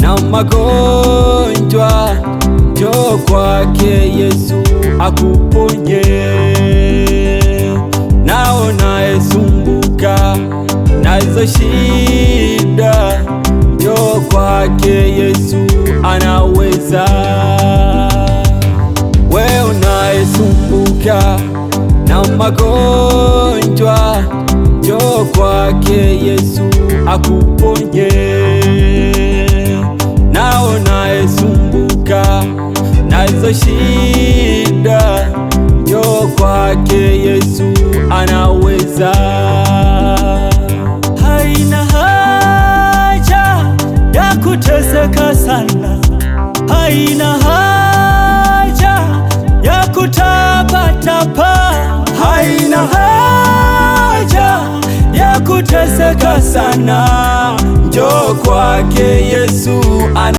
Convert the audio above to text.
na magonjwa, njoo kwake Yesu akuponye. Na unayesumbuka nazo shida, njoo kwake Yesu anaweza. We unayesumbuka na magonjwa, njoo kwake Yesu akuponye. Na unayesumbuka nazo shida, njoo kwake Yesu anaweza. Haina haja ya kuteseka sana, haina haja ya kutapatapa, haina haja ya kuteseka sana. Njoo kwake Yesu ana